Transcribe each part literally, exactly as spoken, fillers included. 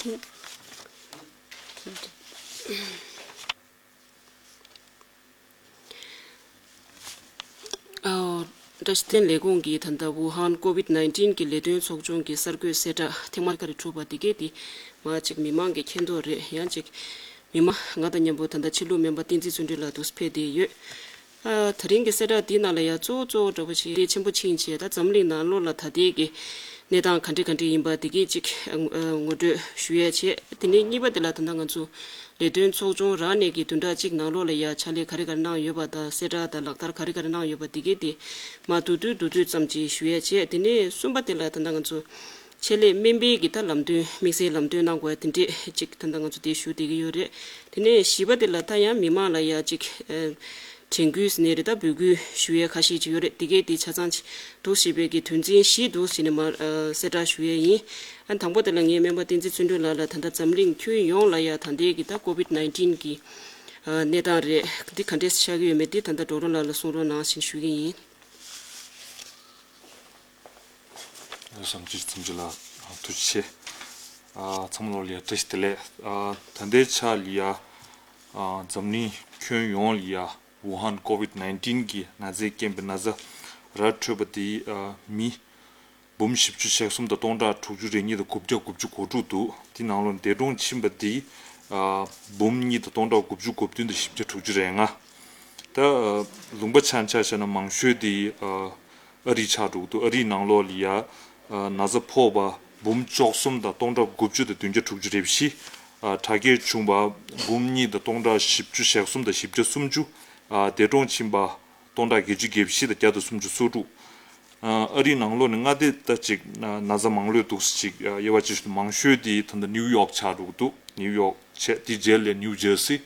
ཨོ། བཀྲ་ཤིས་བསྟན་ལས་ཁུངས་ཀྱིས་ད་ལྟ་ཝུ་ཧན་ཀོ་ཝིད་ནའིན་ཊིན་གྱི་ལས་དོན་ཚོགས་ཆུང་གི་གསར་འགོད་གསལ་བསྒྲགས་ཐེངས་མ་ག་རེ་གྲུབ་པ་དེ་གས་དེ་མ་གཅིག་མི་མང་གིས་མཁྱེན་རྟོགས་རེད། ཡང་གཅིག་མི་མང་ང་དང་མཉམ་པོ་ད་ལྟ་ཕྱི་ལུགས་སྨན་པ་བསྟན་འཛིན་བརྩོན་འགྲུས་ལགས་འདུག་ཕེབས་བསྡད་ཡོད། ཨ། ད་རིང་གི་གསལ་བསྒྲགས་འདིའི་ནང་ལ་ཡང་གཙོ་བོ་གཙོ་བོ་འདྲ་པོ་ཞིག་དེ་ཆེན་པོ་ཕྱིན་བྱས། ད་འཛམ་གླིང་ནང་ལོགས་ལ་ད་ལྟའི་གི་གནས་སྟངས་ག་འདྲ་ག་འདྲ་ཡིན་པ་དེ་གས་གཅིག་ཨ། ངོ་སྤྲོད་ཞུ་ཡས་བྱས། དེ་ནས་གཉིས་པ་དེ་ལ་ད་ལྟ་ང་ཚོ་ལས་དོན་ཚོགས་ཆུང་རང་ནས་ཀྱི་བདུན་ཕྲག་གཅིག་ནང་ལོགས་ལ་ཡ་ཕྱག་ལས་ག་རེ་ག་རེ་གནང་ཡོད་པ་དང་། གསལ་བསྒྲགས་དང་ལག་བསྟར་ག་རེ་ག་རེ་གནང་ཡོད་པ་དེ་གས་དེ་མ་བསྡུས་བསྡུས་བསྡུས་བསྡུས་ཙམ་ཅིག་ཞུ་ཡས་བྱས། དེ་ནས་གསུམ་པ་དེ་ལ་ད་ལྟ་ང་ཚོ་ཆེད་ལས་སྨན་པའི་གི་ད་ལམ་སྟོན། དམིགས་བསལ་ལམ་སྟོན་གནང་དགོས་དེ་འདྲས་ཅིག་ད་ལྟ་ང་ཚོ་དེ་ཞུ་བསྡད་ཀྱི་ཡོད་རེད། དེ་ནས་བཞི་པ་དེ་ལ་ད་ཡང་མི་མང་ལ་ཡ་ཅིག་ཨ། དྲན་སྐུལ་ཟེར་ནའི་རེད། ད་འབོད་སྐུལ་ཞུ་ཡས་ཁ་ཤས་ཅིག་ཡོད་རེད། དེ་གས་དེ་ཆ་ཚང་ཅིག་འདུག་ཞེས་པའི་གི་དོན་ཚན་བཞི་འདུག་ཟེར་ནས་མར་ཨ། གསལ་བསྒྲགས་ཞུ་ཡས་ཡིན། ཨ། དང་པོ་དེ་ལ་ངས་སྨན་པ་བསྟན་འཛིན་བརྩོན་འགྲུས་ལགས་ལ་ད་ལྟ་འཛམ་གླིང་ཁྱོན་ཡོངས་ལ་ཡ་ད་ལྟའི་གི་ད་ཀོ་ཝིད་ནའིན་ཊིན་གི་ཨ། གནས་སྟངས་རེད། འདི་ག་འདྲས་ཆགས་ཀྱི་ཡོད་མེད་འདི་ད་ལྟ་ཌོག་ཊར་ལགས་ལ་གསུང་རོགས་གནང་ཞེས་ཞུ་གི་ཡིན། བསམ་སྤྱི་བསམ་སྤྱི་ལ་ཐུགས་རྗེ་ཆེ། ཨ། ཚང་མ་ལོ་ལ་ཡ་བཀྲ་ཤིས་བདེ་ལེགས། ཨ། ད་ལྟའི་ཆ་ལ་ཡ། ཨ། འཛམ་གླིང་ཁྱོན་ཡོངས་ལ་ཡ་ཝུ་ཧན་ཀོ་ཝིད་ནའིན་ཊིན་གི་ན་ཚས་རྐྱེན་པས་ན་ཚ་ར་འཕྲོད་པ་དེ་ཨ། མི་འབུམ་བཞི་བཅུ་ཞེ་གསུམ་དང་སྟོང་ཕྲག་དྲུག་ཅུ་རེ་གཉིས་དང་དགུ་བརྒྱ་དགུ་བཅུ་གོ་དྲུག་འདུག་དེ་ནང་ལོགས་འདས་གྲོངས་ཕྱིན་པ་དེ་ཨ། འབུམ་གཉིས་དང་སྟོང་ཕྲག་དགུ་བཅུ་གོ་བདུན་དང་བཞི་བརྒྱ་དྲུག་ཅུ་རེ་ལྔ། ད་ཨ། ལུང་པ་ཆ་ཆ་བཞག་ན་མང་ཤོས་དེ་ཨ། ཨ་རི་ཆགས་འགྲོ་གི་འདུག་ཨ་རིའི་ནང་ལོགས་ལ་ཡ། ཨ། ན་ཚ་ཕོག་པ་འབུམ་བཅུ་གསུམ་དང་སྟོང་ཕྲག་དགུ་བཅུ་དང་བདུན་བརྒྱ་དྲུག་ཅུ་རེ་བཞི། ཨ། དྲག་སྐྱེད་བྱུང་བ་འབུམ་གཉིས་དང་སྟོང་ཕྲག་བཞི་བཅུ་ཞེ་གསུམ་དང་བཞི་བརྒྱ་སུམ་ཅུ། ཨ། འདས་གྲོངས་ཕྱིན་པ་སྟོང་ཕྲག་བརྒྱད་ཅུ་གྱ་བཞི་དང་བརྒྱ་དང་སུམ་ཅུ་སོ་དྲུག་ཨ། ཨ་རིའི་ནང་ལོགས་ནས་མངའ་སྡེ་ད་ཅིག་ན་ན་ཚ་མང་ལོས་འདུག་ཅིག་ཨ། དབྱེ་བ་ཕྱེ་ཞུ་མང་ཤོས་དེ་ད་ལྟ་ནིའུ་ཡོག་ཆགས་འགྲོ་གི་འདུག་ནིའུ་ཡོག་བྱས། དེའི་རྗེས་ལ་ནིའུ་ཇར་སི།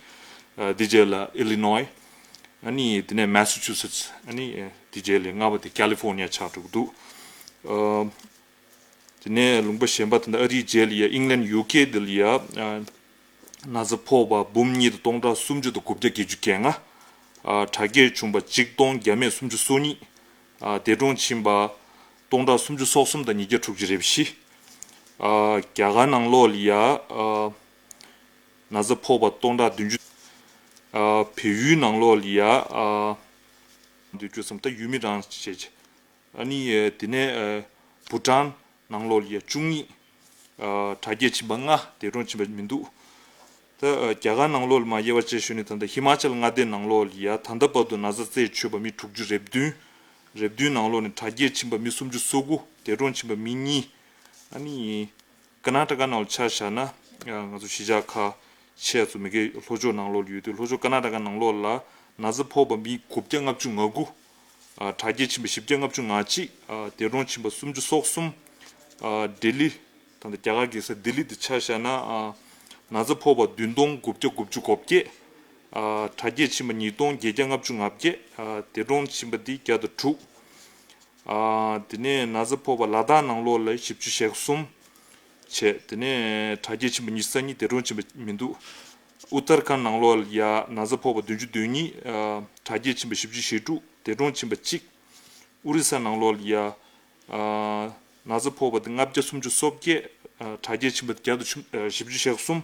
ཨ། དེའི་རྗེས་ལ་ཨི་ལི་ནོའི། ཨ་ནི་དེ་ནས་མེ་སི་ཆུ་སེ་ཊི། ཨ་ནི་དེའི་རྗེས་ལ་ལྔ་པ་དེ་ཀ་ལི་ཧྥོ་ནི་ཡ་ཆགས་འགྲོ་གི་འདུག་ཨ། དེ་ནས་ལུང་པ་གཞན་པ་དེ་འདྲ་ཨ་རིའི་རྗེས་ལ་ཡ་ཨིང་ལན་ཡུ་ཀེ་དེ་ལ་ཡ། ཨ། ན་ཚ་ཕོག་པ་འབུམ་གཉིས་དང་སྟོང་ཕྲག་སུམ་ཅུ་དང་དགུ་བརྒྱ་བརྒྱད་ཅུ་གྱ་ལྔ། ཨ། དྲག་སྐྱེད་བྱུང་བ་གཅིག་སྟོང་བརྒྱ་མེད་སུམ་ཅུ་སོ་གཉིས། ཨ། འདས་གྲོངས་ཕྱིན་པ་སྟོང་ཕྲག་སུམ་ཅུ་སོ་གསུམ་དང་ཉིས་བརྒྱ་དྲུག་ཅུ་རེ་བཞི། ཨ། རྒྱ་གར་ནང་ལོགས་ལ་ཡ། ཨ། ན་ཚ་ཕོག་པ་སྟོང་ཕྲག་བདུན་ཅུ། ཨ། བལ་ཡུལ་ནང་ལོགས་ལ་ཡ། ཨ། འདོད་རྒྱུ་བསམ་ད་ཡུལ་མི་རང་བྱས་བྱས། ཨ་ནི་དེ་ནས་ཨ། བྷུ་ཊཱན་ནང་ལོགས་ལ་ཡ་བཅུ་གཉིས། ཨ། དྲག་སྐྱེད་ཕྱིན་པ་ལྔ། འདས་གྲོངས་ཕྱིན་པ་མི་འདུག་ད་ཨ། རྒྱ་གར་ནང་ལོགས་ལ་མར་དབྱེ་བ་ཕྱེ་ཞུས་ནས་ད་ལྟ་ཧི་མ་ཅལ་མངའ་སྡེ་ནང་ལོགས་ལ་ཡ་ད་ལྟ་བར་དུ་ན་ཚ་རྩད་ཆོད་པ་མི་དྲུག་ཅུ་རེ་བདུན། རེ་བདུན་ནང་ལོགས་ནས་དྲག་སྐྱེད་ཕྱིན་པ་མི་སུམ་ཅུ་སོ་དགུ། འདས་གྲོངས་ཕྱིན་པ་མི་གཉིས། ཨ་ནི་ཀར་ནཱ་ཊ་ཀ་ནང་ལ་ཆ་བཞག་ན། ཨ། ང་ཚོ་གཞིས་ཆགས་ཁག་ཆེ་ཚོ་མི་སྒེར་ལྷོ་ཕྱོགས་ནང་ལོགས་ལ་ཡོད་དུས། ལྷོ་ཕྱོགས་ཀར་ནཱ་ཊ་ཀ་ནང་ལོགས་ལ་ན་ཚ་ཕོག་པ་མི་དགུ་བརྒྱ་ལྔ་བཅུ་ང་དགུ། ཨ། དྲག་སྐྱེད་ཕྱིན་པ་བཞི་བརྒྱ་ལྔ་བཅུ་ང་གཅིག་ཨ། འདས་གྲོངས་ཕྱིན་པ་སུམ་ཅུ་སོ་གསུམ། ཨ། ལྡི་ལི། ད་ལྟ་རྒྱ་གར་རྒྱལ་ས་ལྡི་ལི་དེ་ཆ་བཞག་ན། ཨ། ན་ཚ་ཕོག་པ་བདུན་སྟོང་དགུ་བརྒྱ་དགུ་བཅུ་གོ་བརྒྱད། ཨ། དྲག་སྐྱེད་ཕྱིན་པ་ཉིས་སྟོང་བརྒྱད་བརྒྱ་ལྔ་བཅུ་ང་བརྒྱད། ཨ། འདས་གྲོངས་ཕྱིན་པ་དེ་བརྒྱ་དང་དྲུག་ཨ། དེ་ནས་ན་ཚ་ཕོག་པ་ལ་དྭགས་ནང་ལོགས་ལ་བཞི་བཅུ་ཞེ་གསུམ་བྱས། དེ་ནས་དྲག་སྐྱེད་ཕྱིན་པ་ཉི་ཤུ་རྩ་གཉིས། འདས་གྲོངས་ཕྱིན་པ་མི་འདུག་ཨུ་ཏར་ཁཱན་ནང་ལོགས་ལ་ཡ་ན་ཚ་ཕོག་པ་བདུན་ཅུ་དོན་གཉིས། ཨ། དྲག་སྐྱེད་ཕྱིན་པ་བཞི་བཅུ་ཞེ་དྲུག་འདས་གྲོངས་ཕྱིན་པ་གཅིག་ཨོ་རི་ས་ནང་ལོགས་ལ་ཡ། ཨ། ན་ཚ་ཕོག་པ་དེ་ལྔ་བརྒྱ་སུམ་ཅུ་སོ་བརྒྱད། ཨ། དྲག་སྐྱེད་ཕྱིན་པ་བརྒྱ་དང་བཞི་བཅུ་ཞེ་གསུམ།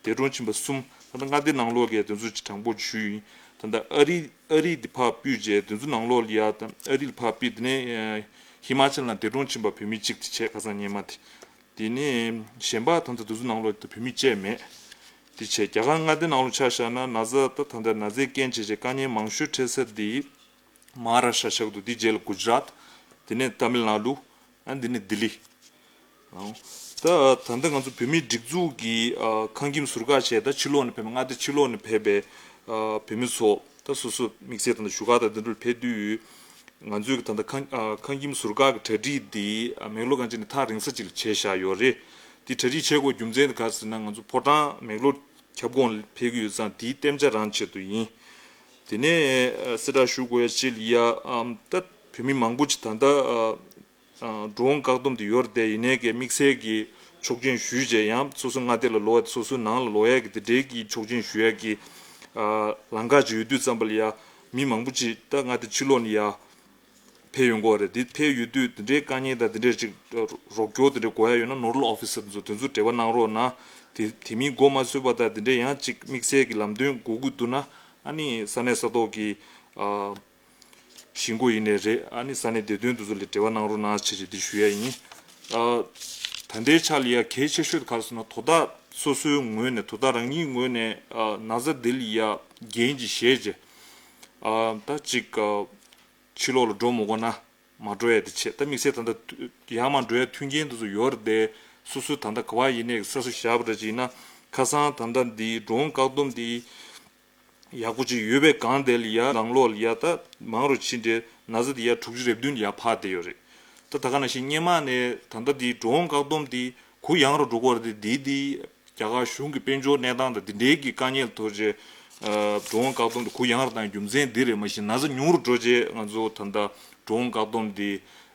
འདས་གྲོངས་ཕྱིན་པ་གསུམ། ད་ལྟ་མངའ་སྡེ་ནང་ལོགས་ཀྱི་དེ་ཚོ་དྲང་པོ་ཞུས་ཡིན། ད་ལྟ་ཨ་རི་ཨ་རི་དེ་ཕར་ཕུད་བྱས། དེ་ཚོ་ནང་ལོགས་ལ་ཡ། ད་ཨ་རི་ལ་ཕར་ཕུད། དེ་ནས་ཧི་མ་ཅལ་ནང་འདས་གྲོངས་ཕྱིན་པ་བོད་མི་གཅིག་དེ་བྱས། ཁ་སང་སྔོན་མ་དེ། དེ་ནས་གཞན་པ་ད་ལྟ་དེ་ཚོ་ནང་ལོགས་ད་བོད་མི་བཅས་མེད། དེ་བྱས་རྒྱ་གར་མངའ་སྡེ་ནང་ལོགས་ཆ་བཞག་ན། ན་ཚ་ད་ད་ལྟ་ན་ཚའི་རྐྱེན་བྱས་བྱས་དཀའ་ངལ་མང་ཤོས་འཕྲད་ས་དེ་མ་ཧཱ་རཱ་ཤྲ་ཆགས་འདུག་དེའི་རྗེས་ལ་གུ་ཇ་རཱཏ། དེ་ནས་ཏཱ་མིལ་ནཱ་ཌུ། ཨ། འདི་ནས་ལྡི་ལི། ཨང་། ད་ད་ལྟ་ང་ཚོ་བོད་མིའི་སྒྲིག་འཛུགས་ཀྱི། ཨ། ཁང་ཁྱིམ་ཟུར་བཀག་བྱས། ད་ཕྱི་ལོགས་ནས་ཕེབས་པའི། མངའ་སྡེ་ཕྱི་ལོགས་ནས་ཕེབས་པའི། ཨ། བོད་མི་ཚོ་ད་སོ་སོ་དམིགས་བསལ་ད་ལྟ་བཞུགས་སྒར་དང་དེ་འདྲ་ལ་ཕེབས་དུས། ང་ཚོས་ད་ལྟ་ཁང་། ཨ། ཁང་ཁྱིམ་ཟུར་བཀག་གི་གྲ་སྒྲིག་འདི། ཨ། མེག་ལོར་གངས་ཅན་ནས་ཐག་རིང་ས་ཅིག་ལ་བྱས་བཞག་ཡོད་རེད། འདི་གྲ་སྒྲིག་བྱེད་དགོས་རྒྱུ་མཚན་དེ་ག་རེ་ཟེར་ན། ང་ཚོ་ཕོ་བྲང་མེག་ལོར་ཁྱབ་ཁོངས་ལ་ཕེབས་ཀྱི་ཡོད་ཙང་། དེའི་བསྟན་བྱ་རང་ཆེད་དུ་ཡིན། དེ་ནས། ཨ། གསལ་བསྒྲགས་ཞུ་དགོས་ཡ་ཅིག་ལ་ཡ། ཨམ། ད་བོད་མི་མང་པོ་ཅིག་ད་ལྟ། ཨ། ཨ། འགྲོ་འོང་བཀག་སྡོམ་དེ་ཡོད་རེད་དེ། ཡིན་ནའི་གི་དམིགས་བསལ་གྱི་ཆོག་མཆན་ཞུས་བྱས། ཡང་སོ་སོའི་མངའ་སྡེ་ལ་ལོག་ཡ། སོ་སོའི་ནང་ལ་ལོག་ཡ་གི་དེ་འདྲའི་གི་ཆོག་མཆན་ཞུ་ཡ་གི། ཨ། ལམ་ཁ་ཅིག་ཡོད་དུས་ཙམ་པ་ལ་ཡ། མི་མང་པོ་ཅིག་ད་མངའ་སྡེ་ཕྱི་ལོགས་ནས་ཡ། ཕེབས་ཡོང་གི་ཡོད་རེད། འདི་ཕེབས་ཡོང་དུས་འདི་འདྲའི་དཀའ་ངལ་དང་འདི་འདྲའི་ཅིག་རོགས་སྐྱོར་འདི་འདྲ་དགོས་ཡ་ཡོད་ན་ནོ་ཌལ་ཨོ་ཕི་སར་ཚོ་དེ་ཚོ་འབྲེལ་བ་གནང་རོགས་གནང་། དེ་དེ་མིན་མགོ་མ་ཚོས་པ་དང་འདི་འདྲའི་ཡང་ཅིག་དམིགས་བསལ་གྱི་ལམ་སྟོན་དགོས་ཀྱི་འདུག་ན། ཨ་ནི་ས་གནས་ས་ཐོག་གི་ཨ་གཞིས་འགོ་ཡིན་ནའི་རེད། ཨ་ནི་ས་གནས་བདེ་དོན་དེ་ཚོ་ལ་འབྲེལ་བ་གནང་རོགས་གནང་ཞེས་འདི་ཞུ་ཡ་ཡིན། ཨ་ད་ལྟའི་ཆ་ལ་ཡ་གལ་ཆེ་ཤོས་དེ་ག་རེ་ཟེར་ན། དོ་བདག་སོ་སོའི་ངོས་ནས་དོ་བདག་རང་ཉིད་ངོས་ནས་ཨ་ན་ཚ་འདི་ལ་ཡ་འགན་ཅིག་བཞེས་རྗེས་ཨ་ད་ཅིག་ཨ་ཕྱི་ལོགས་ལ་འགྲོ་མི་དགོས་ན། མ་འགྲོ་ཡ་དེ་བྱས། ད་དམིགས་བསལ་ད་ལྟ་ཡར་མར་འགྲོ་ཡ་མཐུན་རྐྱེན་དེ་ཚོ་ཡོད་རེད་དེ། སོ་སོའི་ད་ལྟ་ག་བ་ཡིན་ནའི་ས་སུ་བཞག་པ་འདྲ་ཅིག་ཡིན་ན། ཁ་སང་ད་ལྟ་འདི་འགྲོ་འོང་བཀག་སྡོམ་འདི་ཡག་པོ་ཅིག་ཡོད་པའི་སྒང་དེ་ལ་ཡ་ནང་ལོགས་ལ་ཡ་ད་མང་རུ་ཕྱིན་ཏེ་ན་ཚ་འདི་ཡ་དྲུག་ཅུ་རེ་བདུན་ཡ་འཕར་བསྡད་ཡོད་རེད། ད་ད་ག་ནང་བཞིན་སྔོན་མ་ནས་ད་ལྟ་འདི་འགྲོ་འོང་བཀག་སྡོམ་འདི་གུ་ཡངས་རུ་འགྲོ་གི་ཡོད་རེད་དེ། འདི་འདི་རྒྱ་གར་གཞུང་གི་དཔལ་འབྱོར་གནས་སྟངས་དང་འདི་འདྲའི་གི་དཀའ་ངལ་ཐོག་རྗེས་ཨ་འགྲོ་འོང་བཀག་སྡོམ་དེ་གུ་ཡངས་རུ་བཏང་རྒྱུ་མཚན་འདི་རེད། མ་གཞི་ན་ཚ་ཉུང་རུ་འགྲོ་རྗེས་ང་ཚོ་ད་ལྟ་འགྲོ་འོང་བཀག་སྡོམ་འདི་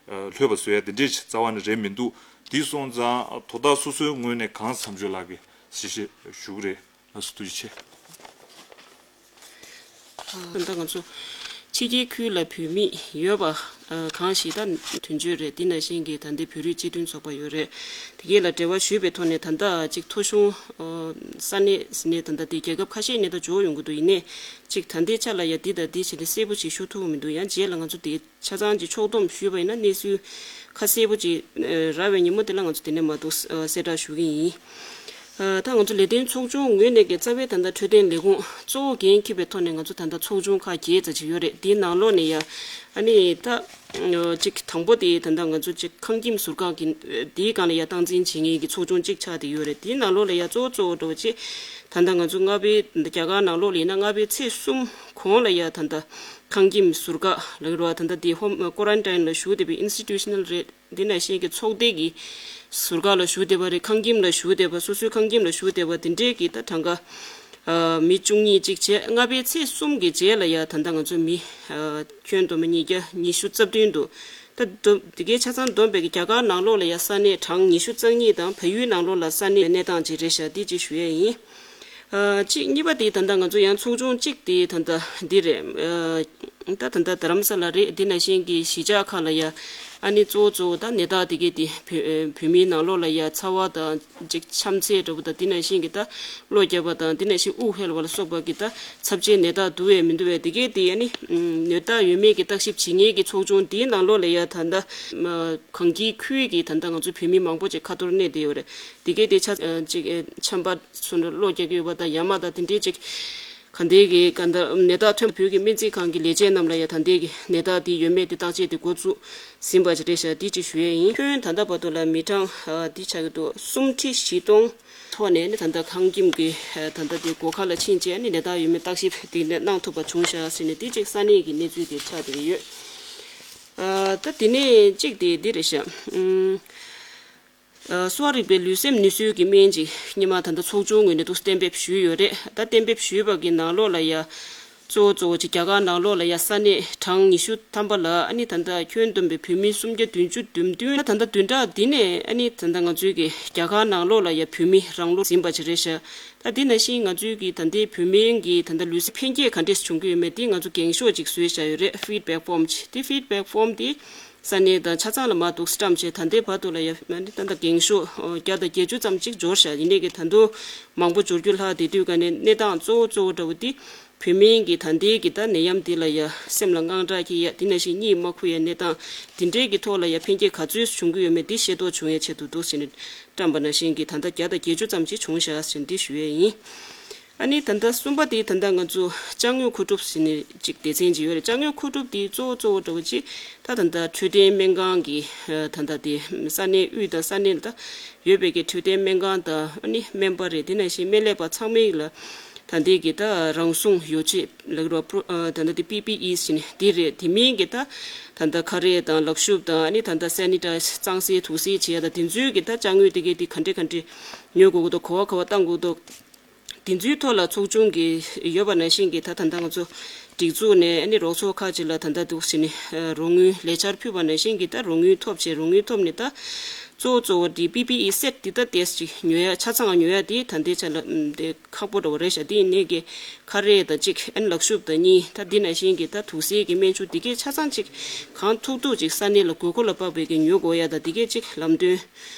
ཨ་ལྷོད་པ་བཟོ་ཡ་དེ་འདྲའི་རྩ་བ་ནས་རེད་མི་འདུག། དེ་སོང་ཙང་དོ་བདག་སོ་སོའི་ངོས་ནས་གང་བསམ་ཚུལ་ལགས་ཀྱི་ཞིབ་བཤེར་ཞུ་གི་རེད། ལགས་སོ། ཐུགས་རྗེ་ཆེ། ད་ལྟ་ང་ཚོ་ཕྱི་རྒྱལ་ཁུལ་ལ་བོད་མི་ཡོད་པ་ཨ་གང་ཞིག་ད་དོན་གཅོད་རེད། དེ་ནང་བཞིན་གྱི་ད་ལྟའི་བོད་རིགས་སྤྱི་མཐུན་ཚོགས་པ་ཡོད་རེད། དེ་གས་ལ་འབྲེལ་བ་ཞུས་པའི་ཐོག་ནས་ད་ལྟ་ཅིག་ཐོ་གཞུང་ཨ་ས་གནས་ནས་ད་ལྟ་དེ་རྒྱལ་ཁབ་ཁ་ཤས་ནས་ད་འབྱོར་ཡོང་གི་འདུག། ཡིན་ནའི་ཅིག་ད་ལྟའི་ཆ་ལ་ཡ་འདི་དང་འདི་བྱས་ཏེ་གསལ་པོ་ཞིག་ཞུ་ཐུབ་ཀྱི་མི་འདུག། ཡང་རྗེས་ལ་ང་ཚོ་དེ་ཆ་ཚང་ཅིག་ཕྱོགས་བསྡོམས་ཞུས་པ་ཡིན་ན་གནས་ཚུལ་ཁ་གསལ་པོ་ཅིག་ཨ་རག་པའི་ཉིན་མོ་དེ་ལ་ང་ཚོ་དེ་ནས་མ་གཏོགས་ཨ་གསལ་བསྒྲགས་ཞུ་གི་ཡིན། ཨ་ད་ང་ཚོ་ལས་དོན་ཚོགས་ཆུང་ངོས་ནས་ཀྱི་རྩ་བའི་ད་ལྟ་འཕྲོད་བསྟེན་ལས་ཁུངས་གཙོ་བོ་འགན་འཁྱེར་བའི་ཐོག་ནས་ང་ཚོ་ད་ལྟ་ཚོགས་ཆུང་ཁག་བརྒྱད་ཙམ་ཅིག་ཡོད་རེད། དེའི་ནང་ལོགས་ནས་ཡ་ཨ་ནི་ད་ཨ་ཅིག་དང་པོ་དེ་ད་ལྟ་ང་ཚོ་ཅིག་ཁང་ཁྱིམ་ཟུར་བཀག་གི་དེའི་སྒང་ལ་ཡ་སྟངས་འཛིན་བྱེད་མཁན་གྱི་ཚོགས་ཆུང་གཅིག་ཆགས་བསྡད་ཡོད་རེད། དེའི་ནང་ལོགས་ལ་ཡ་གཙོ་བོ་གཙོ་བོ་འདྲ་བོ་ཅིག་ད་ལྟ་ང་ཚོ་ལྔ་པའི་རྒྱ་གར་ནང་ལོགས་ལ་ཡིན་ན་ལྔ་པའི་ཚེས་གསུམ་གོང་ལ་ཡ་ད་ལྟ་ཁང་ཁྱིམ་ཟུར་བཀག་ལབ་ཀྱི་རེད་བ། ད་ལྟ་དེ་ཧོམ་ཀོ་རན་ཊིན་ལ་བཞུགས་བསྡད་པའི་ཨིན་སི་ཊི་ཊུ་ཤ་ནལ་རེད། འདི་ནང་བཞིན་གྱི་ཚོགས་སྡེ་གི་ཟུར་བཀག་ལ་བཞུགས་བསྡད་པ་རེད། ཁང་ཁྱིམ་ལ་བཞུགས་བསྡད་པ། སོ་སོའི་ཁང་ཁྱིམ་ལ་བཞུགས་བསྡད་པ་དེ་འདྲས་ཀྱི་ད་གྲངས་ཀ་ཨ་མི་བཅུ་གཉིས་གཅིག་བྱས། ལྔ་པའི་ཚེས་གསུམ་གྱི་རྗེས་ལ་ཡ་ད་ལྟ་ང་ཚོ་མི་ཨ་ཁྱོན་བསྡོམས་པ་ཉིས་བརྒྱ་ཉི་ཤུ་རྩ་བདུན་འདུག། ད་བསྡོམས་དེ་གའི་ཆ་ཚང་བསྡོམས་པའི་གི་རྒྱ་གར་ནང་ལོགས་ལ་ཡ་ས་གནས་གྲངས་ཉི་ཤུ་རྩ་གཉིས་དང་བལ་ཡུལ་ནང་ལོགས་ལ་ས་གནས་གནས་སྟངས་ཅིག་རེད་ཤག། འདི་ཅིག་ཞུ་ཡས་ཡིན། ཨ་གཅིག་གཉིས་པ་དེ་ད་ལྟ་ང་ཚོ་ཡང་ཚོགས་ཆུང་གཅིག་དེ་ད་ལྟ་འདི་རེད། ཨ་ད་ད་ལྟ་རྡ་རམ་ས་ལ་རེད། འདི་ནང་བཞིན་གྱི་གཞིས་ཆགས་ཁག་ལ་ཡ་ཨ་ནི་གཙོ་བོ་གཙོ་བོ་ད་ནད་རྟགས་དེ་གས་དེ་བོད་བོད་མིའི་ནང་ལོགས་ལ་ཡ་ཚ་བ་དང་ཅིག་ཆམ་ཚད་འདྲ་པོ་དང་། འདི་ནང་བཞིན་གྱི་ད་གློ་རྒྱག་པ་དང་། འདི་ནང་བཞིན་དབུགས་ཧལ་བ་ལ་སོགས་པ་གི་ད་ཚབས་ཆེའི་ནད་རྟགས་འདུག་པས་མི་འདུག་པས་དེ་གས་དེ་ཨ་ནི་ནད་རྟགས་ཡོད་མེད་ཀྱི་བརྟག་ཞིབ་བྱེད་མཁན་གྱི་ཚོགས་ཆུང་དེའི་ནང་ལོགས་ལ་ཡ་ད་ལྟ་གངས་སྐྱིད་ཁུལ་གྱི་ད་ལྟ་ང་ཚོ་བོད་མི་མང་པོ་ཅིག་ཁ་ཐོར་གནས་བསྡད་ཡོད་རེད། དེ་གས་དེ་ཆ་ཨ་ཅིག་ཨ་ཆམ་པ་ཚོ་འདྲ་གློ་རྒྱག་གི་ཡོད་པ་དང་། ཡ་མ་དང་དེ་འདྲའི་ཅིག་ག་འདྲའི་གི་ག་འདྲ་ནད་རྟགས་ཐོན། བོད་ཀྱི་སྨན་རྩིས་ཁང་གི་ལས་བྱེད་རྣམས་ལ་ཡ་ད་ལྟའི་གི་ནད་རྟགས་དེ་ཡོད་མེད་དེ་བརྟག་དཔྱད་དེ་འགོ་བཙུགས་ཟིན་པ་ཅིག་རེད་ཤག། འདི་ཅིག་ཞུ་ཡས་ཡིན། ཁྱོན་ད་ལྟ་བར་དུ་ལ་མི་གྲངས་ཨ་འདི་ཆགས་ཀྱི་འདུག། སུམ་ཁྲི་བཞི་སྟོང་ཐོག་ནས་ནི་ད་ལྟ་ཁང་ཁྱིམ་གྱི་ཨ་ད་ལྟ་དེ་སྒོ་ཁ་ལ་ཕྱིན་བྱས་ནི་ནད་རྟགས་ཡོད་མེད་བརྟག་ཞིབ་དེ་ནས་གནང་ཐུབ་པ་བྱུང་ཤག་ཟེར་ནས། འདི་ཅིག་ས་གནས་ཀྱི་གནས་ཚུལ་དེ་ཆགས་བསྡད་ཀྱི་ཡོད། ཨ་ད་དེ་ནས་གཅིག་དེ་འདི་རེད་ཤག། ཨུམ། ཨ་གསོ་བ་རིག་པའི་ལུས་སེམས་ནུས་གསོའི་གི་སྨན་ཅིག་སྔོན་མ་ད་ལྟ་ཚོགས་ཆུང་ངོས་ནས་འདུག་གཏན་འབེབས་ཞུས་ཡོད་རེད། ད་གཏན་འབེབས་ཞུས་པ་གི་ནང་ལོགས་ལ་ཡ་གཙོ་བོ་གཙོ་བོ་ཅིག་རྒྱ་གར་ནང་ལོགས་ལ་ཡ་ས་གནས་གྲངས་ཉི་ཤུ་ཐམ་པ་ལ་ཨ་ནི་ད་ལྟ་ཁྱོན་བསྡོམས་པའི་བོད་མི་སུམ་བརྒྱ་བདུན་ཅུ་དོན་བདུན། ད་ད་ལྟ་བདུན་ཕྲག་འདི་ནས་ཨ་ནི་ད་ལྟ་ང་ཚོའི་གི་རྒྱ་གར་ནང་ལོགས་ལ་ཡ་བོད་མི་རང་ལོག་ཟིན་པ་ཅིག་རེད་ཤག། ད་འདི་ནང་བཞིན་ང་ཚོའི་གི་ད་ལྟའི་བོད་སྨན་གི་ད་ལྟ་ལུས་སེམས་འཕེལ་རྒྱས་ག་འདྲས་བྱུང་གི་ཡོད་མེད་འདི་ང་ཚོ་འགེངས་ཤོག་ཅིག་བཟོས་བཞག་ཡོད་རེད། ཕིཌ་བེག་ཕོམ་ཅིག། འདི་ཕིཌ་བེག་ཕོམ་འདི་ས་གནས་དང་ཆ་ཚང་ལ་མར་འདུག་བཀྲམ་བྱས། ད་ལྟའི་བར་དུ་ལ་ཡ་ཨ་ནི་ད་ལྟ་འགེངས་ཤོག་ཨོ་བརྒྱ་དང་བརྒྱད་ཅུ་ཙམ་ཅིག་འབྱོར་བཞག། ཡིན་ནའི་གི་ད་དུང་མང་པོ་འབྱོར་རྒྱུ་ལྷག་བསྡད་དུས་ག་ནས་གནས་སྟངས་གཙོ་བོ་གཙོ་བོ་འདྲ་བོ་འདི་བོད་སྨན་གྱི་ད་ལྟའི་གི་ད་ནད་ཡམས་འདི་ལ་ཡ་སེམས་ལ་དངངས་སྐྲག་སྐྱེ་ཡ། འདི་ནང་བཞིན་གཉིད་མ་ཁུག་ཡ་གནས་སྟངས་འདི་འདྲའི་གི་ཐོག་ལ་ཡ་འཕེལ་རྒྱས་ག་ཚོད་བྱུང་གི་ཡོད་མེད་འདི་ཤེས་རྟོགས་བྱུང་ཡ་ཆེད་དུ་འདུག་ཟེར་ནས་བཀྲམ་པ་ནང་བཞིན་གྱི་ད་ལྟ་བརྒྱ་དང་བརྒྱད་ཅུ་ཙམ་ཅིག་བྱུང་བཞག་ཟེར་འདི་ཞུ་ཡས་ཡིན། ཨ་ནི་ད་ལྟ་གསུམ་པ་དེ་ད་ལྟ་ང་ཚོ་ཅ་དངོས་མཁོ་སྒྲུབ་ཟེར་ནས་ཅིག་སྡེ་ཚན་ཅིག་ཡོད་རེད། ཅ་དངོས་མཁོ་སྒྲུབ་དེ་གཙོ་བོ་གཙོ་བོ་འདྲ་བོ་ཅིག་ད་ད་ལྟ་འཕྲོད་བསྟེན་སྨན་ཁང་གི་ད་ལྟ་དེ་ས་གནས་དབུས་དང་ས་གནས་ལ་ད་ཡོད་པའི་གི་འཕྲོད་བསྟེན་སྨན་ཁང་དང་ཨ་ནི་སྨན་པ་རེད། དེ་ནང་བཞིན་སྨན་ལས་པ་ཚང་མའི་ལ་ད་ལྟའི་གི་ད་རང་སྲུང་ཡོ་བྱད་ལབ་རོགས་པྲོ་ད་ལྟ་དེ་པི་པི་ཨི་ཟེར་ནས་དེ་རེད། དེ་མིན་གི་ད་ད་ལྟ་ཁ་རས་དང་ལག་ཤུབས་དང་ཨ་ནི་ད་ལྟ་སེ་ནི་ཊའི་ཛར་གཙང་སེལ་དུག་སེལ་བྱེད་ཡ་དང་དེ་ཚོའི་གི་ད་ཅ་དངོས་དེ་གས་དེ་ག་འདྲས་ག་འདྲས་ཉོ་དགོས་ཀྱི་འདུག། ག་བ་ག་བ་བཏང་དགོས་ཀྱི་འདུག། དེ་ཚོའི་ཐོག་ལ་ཚོགས་ཆུང་གི་ཡོད་པ་ནང་བཞིན་གྱི་ད་ད་ལྟ་ང་ཚོ་སྒྲིག་འཛུགས་ནས་ཨ་ནི་རོགས་ཚོགས་ཁག་ཅིག་ལ་ད་ལྟ་འདུག་ཟེར་ནས་རོགས་དངུལ་ལས་འཆར་ཕུལ་བ་ནང་བཞིན་གྱི་ད་རོགས་དངུལ་ཐོབ་བྱས། རོགས་དངུལ་ཐོབ་ནས་ད་ གཙོ་བོ་གཙོ་བོ་དེ་པི་པི་ཨི་སེཊ་འདི་ད་ཏོག་ཙམ་ཅིག་ཉོ་ཡ་ཆ་ཚང་ཉོ་ཡ་དེ་ད་ལྟའི་ཆ་ལ་ཨམ་དེ་ཁག་པོ་འདྲ་བོ་རེད་ཤག་དེ་ཡིན་ནའི་གི་ཁ་རས་དང་གཅིག་ཨ་ནི་ལག་ཤུབས་དང་གཉིས། ད་འདི་ནང་བཞིན་གྱི་ད་དུག་སེལ་གྱི་སྨན་ཆུ་འདི་གས་ཆ་ཚང་ཅིག་གང་ཐུབ་ཐུབ་ཅིག་ས་གནས་ལ་དགོས་མཁོ་ལ་དཔག་པའི་གི་ཉོ་དགོས་ཡ་ད་འདི་གས་ཅིག་ལམ་སྟོན།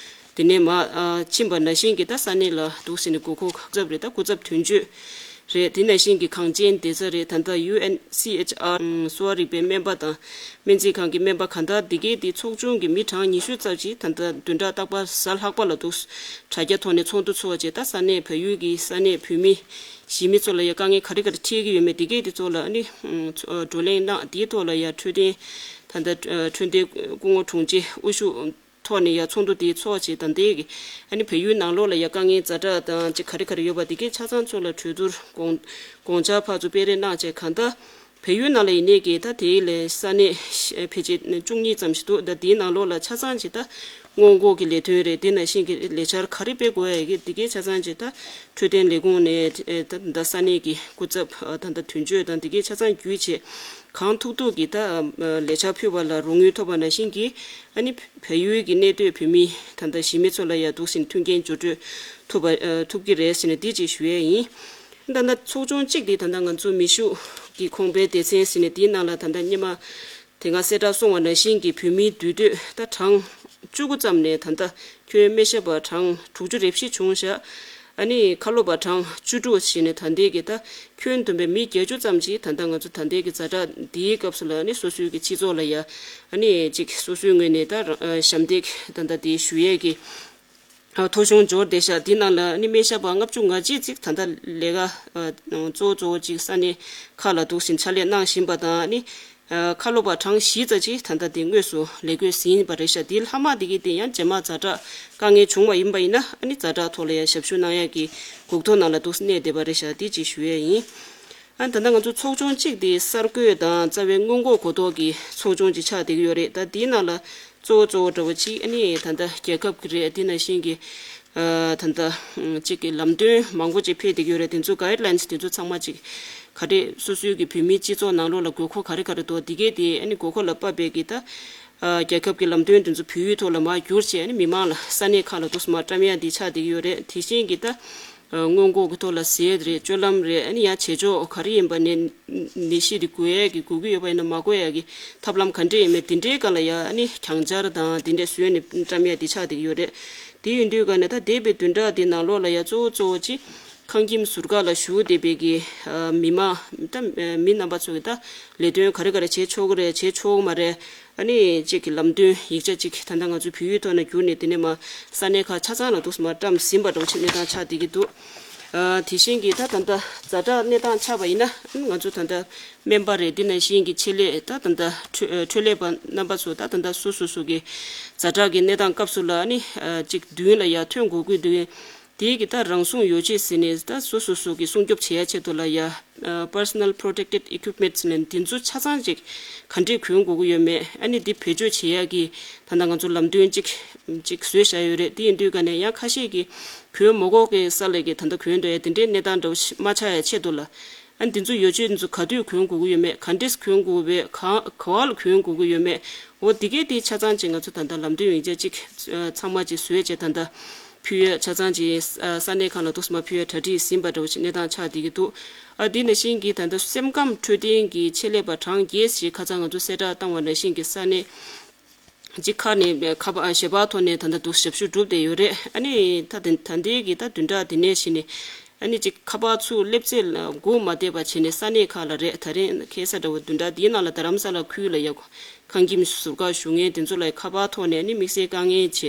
དེ་ནས་མར་ཨ་ཕྱིན་པ་ནང་བཞིན་གྱི་ད་ས་གནས་ལ་འདུག་ཟེར་ནས་དགོས་མཁོ་ག་ཚོད་རེད། ད་སྐུ་ཚབ་དོན་གཅོད་རེད། དེ་ནང་བཞིན་གྱི་གངས་ཅན་བདེ་རྩ་རེད། ད་ལྟ་ཡུ་ཨེན་སི་ཨེཆ་ཨར་གསོ་བ་རིག་པའི་སྨན་པ་དང་སྨན་རྩིས་ཁང་གི་སྨན་པ་གང་ལྟར་འདི་གའི་དེ་ཚོགས་ཆུང་གི་མི་གྲངས་ཉི་ཤུ་ཙམ་ཞིག་ད་ལྟ་བདུན་ཕྲག་རྟག་པར་གཟའ་ལྷག་པ་ལ་འདུག་དྲ་རྒྱ་ཐོག་ནས་ཚོགས་འདུ་ཚོགས་བྱས། ད་ས་གནས་བལ་ཡུལ་གྱི་ས་གནས་བོད་མི་གཞིས་མི་ཚོ་ལ་ཡ་དཀའ་ངལ་ག་རེ་ག་རེ་འཕྲད་ཀྱི་ཡོད་མེད་འདི་གའི་དེ་ཚོ་ལ་ཨ་ནི་ཨ་བགྲོ་གླེང་གནང་། དེའི་ཐོག་ལ་ཡ་འཕྲོད་བསྟེན་ད་ལྟ་འཕྲོད་བསྟེན་སྐུ་ངོ་དྲུང་ཆེ་དབུ་བཞུགས་ཐོག་ནས་ཡ་ཚོགས་འདུ་དེ་ཚོགས་བྱས། ད་ལྟའི་གི་ཨ་ནི་བལ་ཡུལ་ནང་ལོགས་ལ་ཡ་དཀའ་ངལ་ཛ་དྲག་དང་ཅིག་ག་རེ་ག་རེ་ཡོད་པ་དེ་གའི་ཆ་ཚང་ཚོ་ལ་གྲོས་བསྡུར་དགོངས་དགོངས་འཆར་ཕར་ཚུར་སྤེལ་རེས་གནང་བྱས། གང་ལྟར་བལ་ཡུལ་ནང་ལ་ཡིན་ནའི་གི་ད་དེའི་ལས་ས་གནས་ཕལ་ཆེར་བཅུ་གཉིས་ཙམ་ཞིག་འདུག་ད་དེའི་ནང་ལོགས་ལ་ཆ་ཚང་ཅིག་ད་སྔོན་འགོག་གི་ལས་དོན་རེད། དེ་ནང་བཞིན་གྱི་ལས་འཆར་ག་རེ་སྤེལ་དགོས་ཡ་གི་དེ་གའི་ཆ་ཚང་ཅིག་ད་འཕྲོད་བསྟེན་ལས་ཁུངས་ནས་ད་ད་ས་གནས་ཀྱི་སྐུ་ཚབ་ད་ད་དོན་གཅོད་དང་དེ་གའི་ཆ་ཚང་བརྒྱུད་བྱས། གང་ཐུབ་ཐུབ་ཀྱིས་ད་ལས་འཆར་ཕུལ་བ་ལ་རོགས་དངུལ་ཐོབ་པ་ནང་བཞིན་གྱིས་ཨ་ནི་བལ་ཡུལ་གྱི་གནས་སྡོད་བོད་མི་ད་ལྟ་གཞིས་མི་ཚོ་ལ་ཡ་འདུག་སེ་མཐུན་རྐྱེན་སྦྱོར་སྤྲོད་ཐུབ་པ་ཐུབ་ཀྱི་རེད་ཟེར་ནས་འདི་ཅིག་ཞུ་ཡས་ཡིན། ད་ལྟ་ཚོགས་ཆུང་གཅིག་འདི་ད་ལྟ་ང་ཚོ་མེ་ཤུགས་ཀྱི་གོང་འཕེལ་སྡེ་ཚན་ཟེར་ནས་དེའི་ནང་ལ་ད་ལྟ་སྔོན་མ་དེ་སྔ་གསལ་བསྒྲགས་སོང་བ་ནང་བཞིན་གྱི་བོད་མིའི་འདུས་སྡོད་ད་གྲངས་བཅུ་དགུ་ཙམ་ནས་ད་ལྟ་ཁྱོན་སྨན་ཞབས་པ་གྲངས་དྲུག་ཅུ་རེ་བཞི་བྱུང་བཞག་ཨ་ནི་ཁ་ལོ་པ་གྲངས་བཅུ་དྲུག་བྱས་ནས་ད་ལྟའི་གི་ད་ཁྱོན་བསྡོམས་པའི་མི་བརྒྱད་ཅུ་ཙམ་ཞིག་ད་ལྟ་ང་ཚོ་ད་ལྟའི་གི་ཛ་དྲག་འདིའི་སྐབས་སུ་ལ་ཨ་ནི་སོ་སོའི་གི་སྤྱི་ཚོགས་ལ་ཡ་ཨ་ནི་ཅིག་སོ་སོའི་ངོས་ནས་ད་རང་ཨ་ཞབས་འདེགས་ད་ལྟ་དེ་ཞུ་ཡས་ཀྱི་ཨ་ཐོ་གཞུང་འབྱོར་བསྡད་ཤག་དེ་ནང་ལ་ཨ་ནི་སྨན་ཞབས་པ་ལྔ་བཅུ་ང་གཅིག་ཅིག་ད་ལྟ་ལས་ཀ་ཨ་གཙོ་བོ་གཙོ་བོ་ཅིག་ས་གནས་ཁག་ལ་འདུག་སེ་ཕྱག་ལས་གནང་བཞིན་པ་དང་། ཨ་ནི་ཨ་ཁ་ལོ་པ་གྲངས་བཞི་ཙམ་ཅིག་ད་ལྟ་དེ་དངོས་སུ་ལས་བགོས་ཟིན་པ་རེད་ཤག་དེའི་ལྷག་མ་དེ་གི་དེ་ཡང་རྗེས་མ་ཛ་དྲག་དཀའ་ངལ་བྱུང་བ་ཡིན་པ་ཡིན་ན་ཨ་ནི་ཛ་དྲག་ཐོག་ལ་ཡང་ཞབས་ཞུ་གནང་ཡག་གི་སྒུག་ཐོ་ནང་ལ་འདུག་སེ་གནས་བསྡད་པ་རེད་ཤག་དེ་ཅིག་ཞུ་ཡས་ཡིན། ཨ་ད་ལྟ་ང་ཚོ་ཚོགས་ཆུང་གཅིག་དེ་གསར་འགོད་དང་རྩ་བའི་སྔོན་འགོག་གོ་རྟོགས་ཀྱི་ཚོགས་ཆུང་ཅིག་ཆགས་བསྡད་ཀྱི་ཡོད་རེད། ད་དེའི་ནང་ལ་གཙོ་བོ་གཙོ་བོ་འདྲ་བོ་ཅིག་ཨ་ནི་ད་ལྟ་རྒྱལ་ཁབ་ཀྱི་རེད། དེ་ནང་བཞིན་གྱི་ཨ་ད་ལྟ་ཅིག་གི་ལམ་སྟོན་མང་པོ་ཅིག་ཕེབས་བསྡད་ཀྱི་ཡོད་རེད། དེ་ཚོ་guidelines་དེ་ཚོ་ཚང་མ་ཅིག་ག་རེ་སོ་སོའི་གི་བོད་མིའི་སྤྱི་ཚོགས་ནང་ལོགས་ལ་དགོས་མཁོ་ག་རེ་ག་རེ་འདུག་དེ་གས་དེ་ཨ་ནི་དགོས་མཁོ་ལ་དཔག་པའི་གི་ད་ཨ་རྒྱལ་ཁབ་ཀྱི་ལམ་སྟོན་དེ་ཚོ་བོད་ཡིག་ཐོག་ལ་མར་བསྒྱུར་བྱས་ཨ་ནི་མི་མང་ལ་ས་གནས་ཁག་ལ་འདུག་སེ་མར་བཀྲམ་ཡ་འདི་ཆགས་བསྡད་ཀྱི་ཡོད་རེད། དེ་བཞིན་གྱི་ད་ཨ་སྔོན་འགོག་གི་ཐོག་ལ་ཟས་རེད། སྤྱོད་ལམ་རེད། ཨ་ནི་ཡང་བྱེད་ཕྱོགས་ག་རེ་ཡིན་པ་ནས་ནད་གཞི་དེ་འགོས་ཡས་ཀྱི་འགོས་ཀྱི་ཡོད་པ་ཡིན་ན་མ་འགོས་ཡས་ཀྱི་ཐབས་ལམ་ག་འདྲས་ཡིན་མིན་དེ་འདྲའི་སྒང་ལ་ཡ་ཨ་ནི་གྱང་སྦྱར་དང་དེ་འདྲས་བཟོས་ནས་བཀྲམ་ཡ་དེ་ཆགས་བསྡད་ཀྱི་ཡོད་རེད། དེ་ཡིན་དུས་སྒང་ནས་ད་འདས་པའི་བདུན་ཕྲག་དེ་ནང་ལོགས་ལ་ཡ་གཙོ་བོ་གཙོ་བོ་ཅིག་ཁང་ཁྱིམ་ཟུར་བཀག་ལ་བཞུགས་བསྡད་པའི་གི་ཨ་མི་མང་ད་མི་རྣམ་པ་ཚོ་གི་ད་ལས་དོན་ག་རེ་ག་རེ་བྱེད་ཆོག་གི་རེད། བྱེད་ཆོག་གི་མ་རེད། ཨ་ནི་གཅིག་གི་ལམ་སྟོན་ཡིག་ཆ་གཅིག་ད་ལྟ་ང་ཚོའི་བོད་ཡིག་ཐོག་ནས་བསྒྱུར་ནས་དེ་ནས་མར་ས་གནས་ཁག་ཆ་ཚང་ལ་འདུག་སེ་མར་བཀྲམ་ཟིན་པ་འདྲ་བོ་ཅིག་གནས་སྟངས་ཆགས་བསྡད་ཀྱི་འདུག་ཨ་དེ་བཞིན་གྱི་ད་ད་ལྟ་ཛ་དྲག་གནས་སྟངས་ཆགས་པ་ཡིན་ན་ང་ཚོ་ད་ལྟ་སྨན་པ་རེད། དེ་ནང་བཞིན་གྱི་ཆེད་ལས་ད་ད་ལྟ་འཕྲོད་འཕྲོད་ལས་པ་རྣམ་པ་ཚོ་ད་ད་ལྟ་སོ་སོ་སོ་གི་ཛ་དྲག་གི་གནས་སྟངས་སྐབས་སུ་ལ་ཨ་ནི་ཨ་གཅིག་མདུན་ལ་ཡར་ཐོན་དགོས་ཀྱི་འདུག་དེའི་གི་ད་རང་སྲུང་ཡོ་བྱད་ཟེར་ནས་ད་སོ་སོ་སོ་གི་སྲུང་སྐྱོབ་བྱེད་ཡ་ཆེད་དུ་ལ་ཡ་ཨ་personal protected equipment་ཟེར་ནས་དེ་ཚོ་ཆ་ཚང་ཅིག་ག་འདྲས་གོན་དགོས་ཀྱི་ཡོད་མེད། ཨ་ནི་འདི་བེད་སྤྱོད་བྱེད་ཡ་གི་ད་ལྟ་ང་ཚོ་ལམ་སྟོན་ཅིག་ཅིག་བཟོས་བཞག་ཡོད་རེད། དེ་ཡིན་དུས་ག་ནས་ཡང་ཁ་ཤས་ཀྱིས་གོན་མ་དགོས་ཀྱི་ས་ལ་གི་ད་ལྟ་གོན་འགྲོ་ཡ་དེ་འདྲའི་གནས་སྟངས་འདྲ་བོ་ཞིག་མ་ཆགས་ཡ་ཆེད་དུ་ལ། ཨ་ནི་འདི་ཚོ་ཡོ་བྱད་འདི་ཚོ་ག་དུས་གོན་དགོས་ཀྱི་ཡོད་མེད། ག་འདྲས་གོན་དགོས་པས་གང་ག་བ་ལ་གོན་དགོས་ཀྱི་ཡོད་མེད། འོ་འདི་གས་དེ་ཆ་ཚང་ཅིག་ང་ཚོ་ད་ལྟ་ལམ་སྟོན་ཡིག་ཆ་ཅིག་ཨ་ཚང་མ་ཅིག་བཟོས་བྱས་ད་ལྟ་ཕུལ་ཡས་ཆ་ཚང་ཅིག་ཨ་ས་གནས་ཁག་ལ་འདུག་སེ་མར་ཕུལ་ཡས་གྲ་སྒྲིག་ཟིན་པ་འདྲ་བོ་ཅིག་གནས་སྟངས་ཆགས་བསྡད་ཀྱི་འདུག་ཨ་དེ་ནང་བཞིན་གྱི་ད་ལྟ་སེམས་ཁམས་འཕྲོད་བསྟེན་གྱི་ཆེད་ལས་པ་གྲངས་བརྒྱད་ཞིག་ཁ་སང་ང་ཚོ་གསལ་བསྒྲགས་བཏང་བ་ནང་བཞིན་གྱི་ས་གནས་གཅིག་ཁག་ནས་ཁ་པར་ཞལ་པར་ཐོག་ནས་ད་ལྟ་འདུག་ཞབས་ཞུ་བསྒྲུབས་བསྡད་ཡོད་རེད། ཨ་ནི་ད་ད་ལྟའི་གི་ད་བདུན་ཕྲག་འདི་ནས་གཞི་ནས་ཨ་ནི་གཅིག་ཁ་པར་ཚུར་སླེབས་ཚད་ལ་སྒུག་མ་བསྡད་པ་བྱས་ནས་ས་གནས་ཁག་ལ་རེད། ད་རིང་ཁ་སང་འདྲ་བོ་བདུན་ཕྲག་འདིའི་ནང་ལ་རྡ་རམ་ས་ལ་ཁུལ་ལ་ཡ་ཁང་ཁྱིམ་ཟུར་བཀག་བཞུགས་མཁན་དེ་ཚོ་ལ་ཁ་པར་ཐོག་ནས་ཨ་ནི་དམིགས་བསལ་དཀའ་ངལ་བྱས་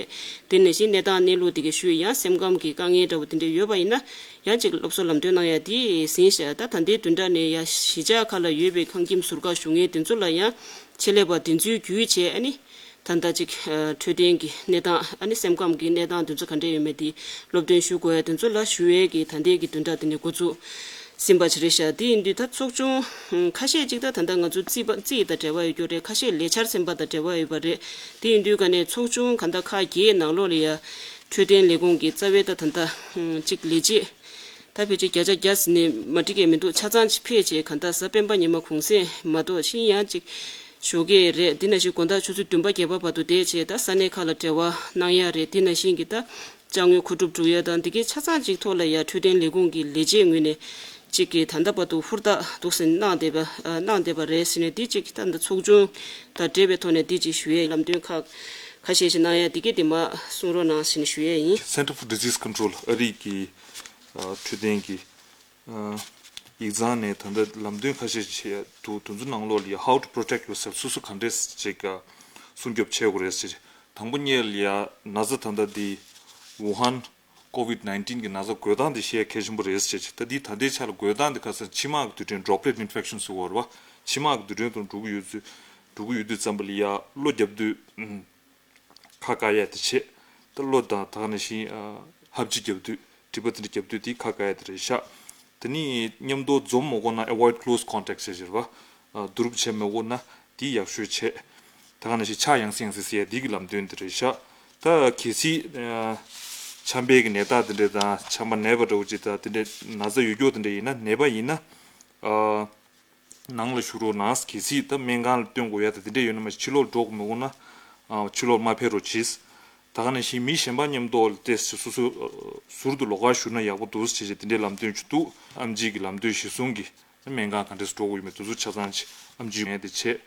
དེ་ནང་བཞིན་གནས་སྟངས་གནས་ལུགས་དེ་ག་ཞུས། ཡང་སེམས་ཁམས་ཀྱི་དཀའ་ངལ་འདྲ་བོ་དེ་འདྲ་ཡོད་པ་ཡིན་ན་ཡང་གཅིག་སློབ་གསོ་ལམ་སྟོན་གནང་ཡ་དེ་ཟིན་ཤག་ད་ད་ལྟའི་བདུན་ཕྲག་ནས་ཡ་གཞིས་ཆགས་ཁག་ལ་ཡོད་པའི་ཁང་ཁྱིམ་ཟུར་བཀག་བཞུགས་མཁན་དེ་ཚོ་ལ་ཡང་ཆེད་ལས་པ་དེ་ཚོའི་བརྒྱུད་བྱས་ཨ་ནི། ད་ལྟ་ཅིག་ཨ་འཕྲོད་བསྟེན་གྱི་གནས་སྟངས་ཨ་ནི་སེམས་ཁམས་ཀྱི་གནས་སྟངས་དེ་ཚོ་ག་འདྲས་ཡོད་མེད་དེ་སློབ་སྟོན་ཞུ་དགོས་ཡ་དེ་ཚོ་ལ་ཞུ་ཡས་ཀྱི་ད་ལྟའི་གི་བདུན་ཕྲག་དེ་ནས་འགོ་འཛུགས་ཟིན་པ་ཅིག་རེད་ཤག་དེ་ཡིན་དུས་ད་ཚོགས་ཆུང་ཁ་ཤས་ཅིག་ད་ད་ལྟ་ང་ཚོ་རྩིས་པ་རྩིས་དང་འབྲེལ་བ་ཡོད་རྒྱུ་རེད། ཁ་ཤས་ལས་འཆར་ཟིན་པ་དང་འབྲེལ་བ་ཡོད་པ་རེད། དེ་ཡིན་དུས་ག་ནས་ཚོགས་ཆུང་ག་འདྲ་ཁག་བརྒྱད་ནང་ལོགས་ལ་ཡ་འཕྲོད་བསྟེན་ལས་ཁུངས་ཀྱི་རྩ་བའི་ད་ད་ལྟ་ཅིག་ལས་བྱེད་ད་ཕལ་ཆེར་བརྒྱ་ཆ་བརྒྱ་ཟིན་ནས་མ་འགྲིག་གི་མི་འདུག་ཆ་ཚང་ཅིག་ཕེབས་བྱས་ག་འདྲ་གཟའ་སྤེན་པ་ཉི་མ་གུང་སེང་མ་གཏོགས་ཤིང་ཡང་ཅིག་ཞོགས་ཀས་རེད། དེ་ནང་བཞིན་དགོང་དག་ཆུ་ཚོད་བདུན་པ་བརྒྱད་པ་བར་དུ་བསྡད་བྱས་ད་ས་གནས་ཁག་ལ་འབྲེལ་བ་གནང་ཡ་རེད། དེ་ནང་བཞིན་གྱི་ད་ཅ་དངོས་མཁོ་སྒྲུབ་སྒྲུབ་ཡ་དང་འདི་གའི་ཆ་ཚང་གཅིག་ཐོག་ལ་ཡ་འཕྲོད་བསྟེན་ལས་ཁུངས་ཀྱི་ལས་བྱེད་ངོས་ནས་གཅིག་གིས་ད་ལྟ་བར་དུ་ཧུར་ཐག་འདུག་ཟིན་གནང་བསྡད་པ་གནང་བསྡད་པ་རེད་ཟེར་ནས་འདི་གཅིག་ད་ལྟ་ཚོགས་ཆུང་དང་འབྲེལ་བའི་ཐོག་ནས་འདི་གཅིག་ཞུ་ཡའི་ལམ་སྟོན་ཁག་ཁ་ཤས་ཤིག་གནང་ཡ་འདི་གའི་འདི་མ་གསུང་རོགས་གནང་ཟེར་ནས་ཞུ་ཡས་ཡིན། Center for Disease Control ཨ་རི་གི་འཕྲོད་བསྟེན་གྱི་ཡིག་ཚང་ནས་ད་ལྟ་ལམ་སྟོན་ཁ་ཤས་ཤིག་བྱས་འདུག་དེ་ཚོ་ནང་ལོགས་ལ་ཡ་How to protect yourself སོ་སོ་ག་འདྲས་ཅིག་སྲུང་སྐྱོབ་བྱེད་དགོས་རེད་ཟེར། དང་པོ་ཉིད་ལ་ཡ་ན་ཚ་ད་ལྟ་འདི་ཝུ་ཧན་ཀོ་ཝིད་ནའིན་ཊིན་གི་ན་ཚ་འགོས་སྟངས་འདི་ཤེས་གལ་ཆེན་པོ་རེད་ཟེར། ད་འདི་ད་ལྟའི་ཆ་ལ་འགོས་སྟངས་འདི་ཁ་སང་ཕྱི་མ་གི་དུས་དྲན་Droplet Infection ཟེར་བ་རེད་བ། ཕྱི་མ་གི་དུས་དྲན་དང་འགྲོ་གི་ཡོད་ཚུལ་འགྲོ་གི་ཡོད་དུས་ཙམ་པ་ལ་ཡ་གློ་རྒྱབ་དུས། ཁ་བཀག་ཡ་དེ་བྱེད། ད་གློ་དང་ད་ག་ནང་བཞིན་ཨ་ཧབ་སྦྱིས་རྒྱབ་དུས་དྲི་མ་དེ་འདྲ་རྒྱབ་དུས་དེ་ཁ་བཀག་ཡ་དེ་རེད་ཤག་དེ་ནི་མཉམ་དུ་འཛོམས་མ་དགོས་ན་avoid close contact ཟེར་བ། ཨ་བསྡུར་བྱེད་མ་དགོས་ན་དེ་ཡག་ཤོས་བྱེད། ད་ག་ནང་བཞིན་ཕྱག་ཡང་སེ་ཡང་སེ་བསིལ་ཡ་དེ་གི་ལམ་སྟོན་དེ་རེད་ཤག་ད་གལ་སྲིད་ཨ་ཆམ་པའི་གི་ནད་རྟགས་དེ་འདྲ་དང་ཆམ་པ་ནད་པ་འདྲ་བོ་ཅིག་དང་དེ་འདྲ་ན་ཚ་ཡོད་རྒྱུ་དེ་འདྲ་ཡིན་ན་ནད་པ་ཡིན་ན་ཨ། ནང་ལ་བཞུགས་རོགས་གནང་། གལ་སྲིད་ད་སྨན་ཁང་ལ་སྟོན་དགོས་ཡ་ད་དེ་འདྲས་ཡོད་ན་མ་ཕྱི་ལོགས་འགྲོ་དགོས་མི་དགོས་ན་ཨ་ཕྱི་ལོགས་མ་ཕེབས་རོགས་གྱིས། ད་ག་ནང་བཞིན་མི་གཞན་པ་མཉམ་དུ་ལ་ཏེ་སོ་སོ་ཟུར་དུ་ལོགས་ཀ་བཞུགས་ན་ཡག་པོ་འདུག་ཅེས་བྱས་དེ་འདྲས་ལམ་སྟོན་ཅིག་འདུག་ཨེམ་ཆི་གི་ལམ་སྟོན་གཞིར་བཟུང་གིས་སྨན་ཁང་ག་འདྲས་སུ་འགྲོ་དགོས་ཡོད་མེད་དེ་ཚོ་ཆ་ཚང་ཅིག་ཨེམ་ཆི་ཡོད་དེ་བྱས།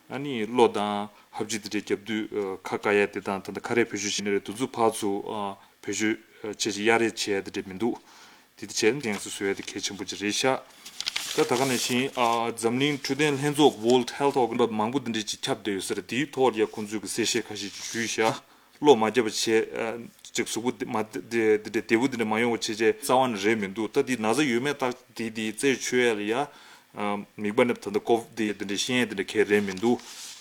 ཨ་ནི་གློ་དང་ཧབ་སྦྱིས་དེ་འདྲས་རྒྱབ་དུས་ཁ་བཀག་ཡ་དེ་དང་ད་ལྟ་ཁ་རས་བེད་སྤྱོད་བྱེད་ནི་རེད། དེ་ཚོ་ཕར་ཚུར་བེད་སྤྱོད་བྱེད་ཅིག་གཡར་རེས་བྱེད་ཡ་དེ་འདྲས་མི་འདུག་དེ་དེ་བྱས་ན་ཡང་སེ་བཟོ་ཡ་དེ་གལ་ཆེན་པོ་ཅིག་རེད་ཤག་ད་ད་ག་ནང་བཞིན་ཨ་འཛམ་གླིང་འཕྲོད་བསྟེན་ལྷན་ཚོགས་World Health Organization མང་པོ་དེ་འདྲས་ཅིག་ཁྱབ་བསྡད་ཡོད་ས་རེད། དེའི་ཐོག་ལ་ཡ་ཁོང་ཚོས་ཀྱི་གསལ་བཤད་ཁ་ཤས་ཅིག་ཞུས་ཤག་གློ་མ་བརྒྱབ་པ་བྱས་ཨ་ཅིག་གཟུགས་པོ་དེ་མ་དེ་དེ་འདྲས་བདེ་པོ་དེ་འདྲས་མ་ཡོང་བ་བྱས་བྱས་རྩ་བ་ནས་རེད་མི་འདུག་ད་དེ་ན་ཚ་ཡོད་མེད་བརྟག་དེ་དེ་རྩད་ཆོད་ཡ་ལ་ཡ་ཨ་མིག་པ་ནས་ད་ལྟ་ཀོབ་དེ་དེ་འདྲས་ཤེས་ཡ་དེ་འདྲས་གལ་རེད་མི་འདུག་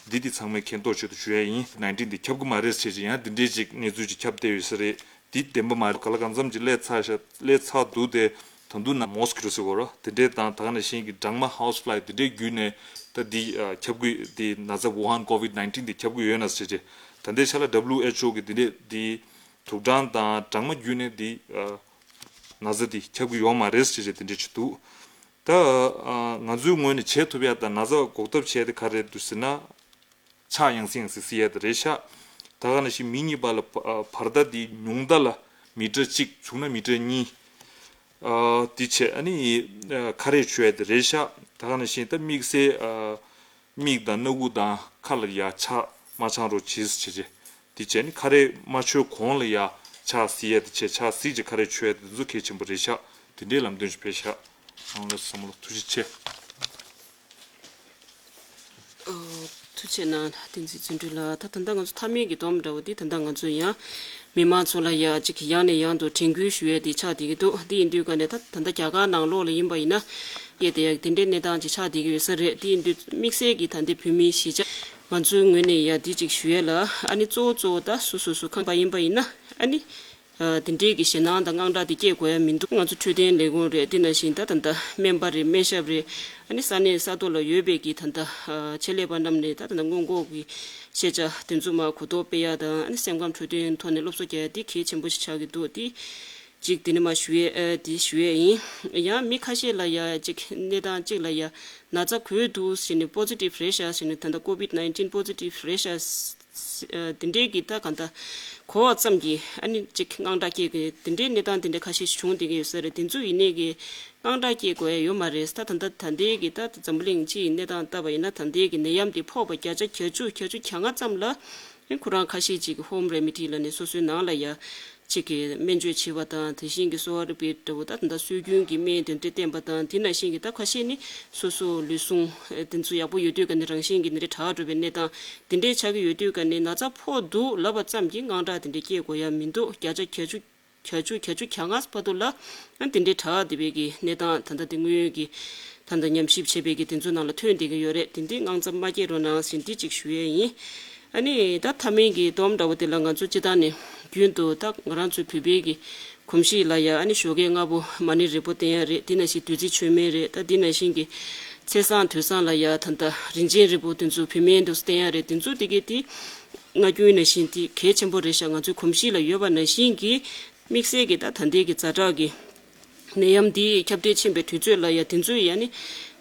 འདི་དེ་ཚང་མས་མཁྱེན་རྟོགས་ཆེད་དུ་ཞུ་ཡ་ཡིན། ནའིན་ཊིན་དེ་ཁྱབ་གི་མ་རེད་ཟེར་བྱས་ཡང་དེ་འདྲས་ཅིག་གནས་ཚུལ་ཅིག་ཁྱབ་བསྡད་ཡོད་ས་རེད། འདི་བདེན་པ་མ་རེད། ག་ལ་གང་འཚམ་གྱི་སླེབས་ཚར་ཤག་སླེབས་ཚར་འདུག་དེ་ད་དུང་ན་མོ་སི་ཀི་ཊོ་ཟེར་བ་རོ་དེ་འདྲས་དང་ད་ག་ནང་བཞིན་གྱི་སྦྲང་མ་ཧའུ་སི་ཕ་ལའི་དེ་འདྲས་བརྒྱུད་ནས་ད་འདི་ཨ་ཁྱབ་གི་དེ་ན་ཚ་ཝུ་ཧན་ཀོ་ཝིད་ནའིན་ཊིན་དེ་ཁྱབ་གི་ཡོད་ན་ཟེར་བྱས། ད་ལྟའི་ཆ་ལ་ཌབ་ལིའུ་ཨེཆ་ཨོ་གི་དེ་འདྲས་དེ་དུག་སྦྲང་དང་སྦྲང་མ་བརྒྱུད་ནས་དེ་ཨ་ན་ཚ་དེ་ཁྱབ་གི་ཡོད་མ་རེད་ཟེར་བྱས་དེ་འདྲས་ཅིག་འདུག་ད་ཨ་ང་ཚོའི་ངོས་ནས་བྱེད་ཐུབ་ཡ་དང་ན་ཚ་འགོག་ཐབས་བྱས་དེ་ག་རེ་འདུག་ཟེར་ན། ཕྱག་ཡང་སེ་ཡང་སེ་བསིལ་ཡ་དེ་རེད་ཤག་ད་ག་ནང་བཞིན་མི་གཉིས་བར་ལ་བ་ཨ་བར་ཐག་དེ་ཉུང་མཐའ་ལ་མི་ཊར་གཅིག་བྱུང་ན་མི་ཊར་གཉིས་ཨ་དེ་བྱས། ཨ་ནི་ཨ་ཁ་རས་གྱོན་ཡ་དེ་རེད་ཤག་ད་ག་ནང་བཞིན་ད་དམིགས་བསལ་ཨ་མིག་དང་སྣ་ཁུག་དང་ཁ་ལ་ཡ་ཆ་མ་འཆང་རོགས་གྱིས་བྱས་བྱས། དེ་བྱས་ནི་ཁ་རས་མ་གྱོན་གོང་ལ་ཡ་ཕྱག་བསིལ་ཡ་དེ་བྱས། ཕྱག་བསིལ་གྱི་ཁ་རས་གྱོན་ཡ་དེ་ཚོ་གལ་ཆེན་པོ་རེད་ཤག་དེ་འདྲའི་ལམ་སྟོན་ཞིག་ཕེབས་ཤག་ཨང་ལགས་སོ། བསམ་བློ་ཐུགས་རྗེ་ཆེ། ཨོ། ཐུགས་རྗེ་གནང་བསྟན་འཛིན་བརྩོན་འགྲུས་ལགས། ད་ད་ལྟ་ང་ཚོ་མཐའ་མའི་གི་སྡོམ་འདྲ་བོ་འདི་ད་ལྟ་ང་ཚོ་ཡང་མི་མང་ཚོ་ལ་ཡ་གཅིག་ཡང་ནས་ཡང་དུ་དྲན་སྐུལ་ཞུ་ཡས་འདི་ཆགས་བསྡད་ཀྱི་འདུག་འདི་ཡིན་དུས་ཀ་ནས་ད་ད་ལྟ་རྒྱ་གར་ནང་ལོགས་ལ་ཡིན་པ་ཡིན་ན་ཡས་དེ་ཡ་དེ་འདྲའི་གནས་སྟངས་ཅིག་ཆགས་བསྡད་ཀྱི་ཡོད་ས་རེད། འདི་ཡིན་དུས་དམིགས་བསལ་གྱི་ད་ལྟའི་བོད་མིའི་གཞིས་ཆགས་ང་ཚོའི་ངོས་ནས་ཡ་འདི་གཅིག་ཞུ་ཡས་ལ་ཨ་ནི་གཙོ་བོ་གཙོ་བོ་ད་སོ་སོ་སོ་ཁང་པ་ཡིན་པ་ཡིན་ན་ཨ་ནི། དེ་འདྲའི་གི་ཞེད་སྣང་དང་དངངས་སྐྲག་དེ་སྐྱེ་དགོས་ཡ་མི་འདུག་ང་ཚོ་འཕྲོད་བསྟེན་ལས་ཁུངས་རེད། དེ་ནང་བཞིན་ད་ད་ལྟ་སྨན་པ་རེད། སྨན་ཞབས་རེད། ཨ་ནི་ས་གནས་ས་ཐོག་ལ་ཡོད་པའི་གི་ད་ལྟ་ཆེད་ལས་པ་རྣམས་ནས་ད་ད་ལྟ་སྔོན་འགོག་གི་ཤེས་བྱ་དེ་ཚོ་མར་གོ་རྟོགས་སྤེལ་ཡ་དང་ཨ་ནི་སེམས་ཁམས་འཕྲོད་བསྟེན་ཐོག་ནས་སློབ་གསོ་རྒྱག་ཡ་དེ་གལ་ཆེན་པོ་ཞིག་ཆགས་ཀྱི་འདུག་དེ་གཅིག་དེ་ནས་མར་ཞུ་ཡས་ཨ་དེ་ཞུ་ཡས་ཡིན། ཡང་མི་ཁ་ཤས་ལ་ཡ་གཅིག་གནས་སྟངས་གཅིག་ལ་ཡ་ན་ཚ་འགོས་འདུག་ཟེར་ནས་པོ་སི་ཊིབ་རེད་ཤག་ཟེར་ནས་ད་ལྟ་ཀོ་ཝིད་ནའིན་ཊིན་པོ་སི་ཊིབ་རེད་ཤག་དེ་འདྲའི་གི་ད་གང་ལྟར་གོ་བ་ཙམ་གྱིས་ཨ་ནི་གཅིག་དངངས་སྐྲག་སྐྱེ་གི་དེ་འདྲའི་གནས་སྟངས་དེ་འདྲ་ཁ་ཤས་ཤིག་བྱུང་བསྡད་ཀྱི་ཡོད་ས་རེད། དེ་ཚོ་ཡིན་ནའི་གི་དངངས་སྐྲག་སྐྱེ་དགོས་ཡ་ཡོད་མ་རེད། ད་ད་ལྟ་ད་ལྟའི་གི་ད་འཛམ་བུ་གླིང་སྤྱི་ཡི་གནས་སྟངས་ལྟ་བ་ཡིན་ན་ད་ལྟའི་གི་ནད་ཡམས་འདི་ཕོག་པ་བརྒྱ་ཆ་བརྒྱད་ཅུ་བརྒྱད་ཅུ་གྱ་ལྔ་ཙམ་ལ་ཨ་ཁོ་རང་ཁ་ཤས་ཅིག་གི་ཧོམ་རེ་མི་ཌི་ལབ་ནས་སོ་སོའི་ནང་ལ་ཡ་གཅིག་གི་སྨན་བཅོས་བྱེད་པ་དང་དེ་བཞིན་གྱི་གསོ་བ་རིག་པའི་འདྲ་བོ་ད་ད་ལྟ་སྲོལ་རྒྱུན་གྱི་སྨན་དེ་འདྲ་བསྟེན་པ་དང་དེ་ནང་བཞིན་གྱི་ད་ཁ་ཤས་ནི་སོ་སོ་ལུས་ཟུངས་དེ་ཚོ་ཡག་པོ་ཡོད་དུས་ཀ་ནི་རང་བཞིན་གྱི་ནི་རེ་དྲག་འགྲོ་བའི་གནས་སྟངས་དེ་འདྲའི་ཆགས་ཀྱི་ཡོད་དུས་ཀ་ནི་ན་ཚ་ཕོག་འདུག་ལབ་པ་ཙམ་གྱིས་དངངས་སྐྲག་དེ་འདྲ་སྐྱེ་དགོས་ཡ་མི་འདུག་བརྒྱ་ཆ་བརྒྱད་ཅུ་བརྒྱད་ཅུ་བརྒྱད་ཅུ་གྱ་ལྔ་བར་དུ་ལ་ཨ་དེ་འདྲའི་དྲག་བསྡད་པའི་གི་གནས་སྟངས་ད་ལྟ་དེ་དངོས་ཡོད་ཀྱི་ད་ལྟ་ཉམས་ཞིབ་བྱས་པའི་གི་དེ་ཚོ་ནང་ལ་ཐོན་བསྡད་ཀྱི་ཡོད་རེད། དེ་འདི་དངངས་འཚབ་མ་སྐྱེ་རོགས་གནང་ཟེར་འདི་གཅིག་ཞུ་ཡས་ཡིན། ཨ་ནི་ད་མཐའ་མའི་གི་སྡོམ་འདྲ་བོ་དེ་ལ་ང་ཚོ་སྤྱི་བཏང་ནས་རྒྱུན་དུ་ད་ང་རང་ཚོའི་བོད་པའི་གི་གོམས་གཤིས་ལ་ཡ་ཨ་ནི་ཞོགས་ཀས་སྔ་པོ་མ་ཎི་རིལ་པོ་བསྟེན་ཡ་རེད། དེ་ནང་བཞིན་བདུད་རྩི་མཆོད་མེ་རེད། ད་དེ་ནང་བཞིན་གྱི་ཚེས་བཟང་དུས་བཟང་ལ་ཡ་ད་ལྟ་རིན་ཆེན་རིལ་པོ་དེ་ཚོ་བུད་མེད་དུ་བསྟེན་ཡ་རེད། དེ་ཚོ་དེ་གའི་དེ་སྔ་རྒྱུན་ནང་བཞིན་དེ་གལ་ཆེན་པོ་རེད་ཤག་ང་ཚོའི་གོམས་གཤིས་ལ་ཡོད་པ་ནང་བཞིན་གྱི་དམིགས་བསལ་གྱི་ད་ད་ལྟའི་གི་ཛ་དྲག་གི་ནད་ཡམས་འདི་ཁྱབ་གདལ་ཕྱིན་པའི་དུས་ཚོད་ལ་ཡ་དེ་ཚོས་ཡ་ནི་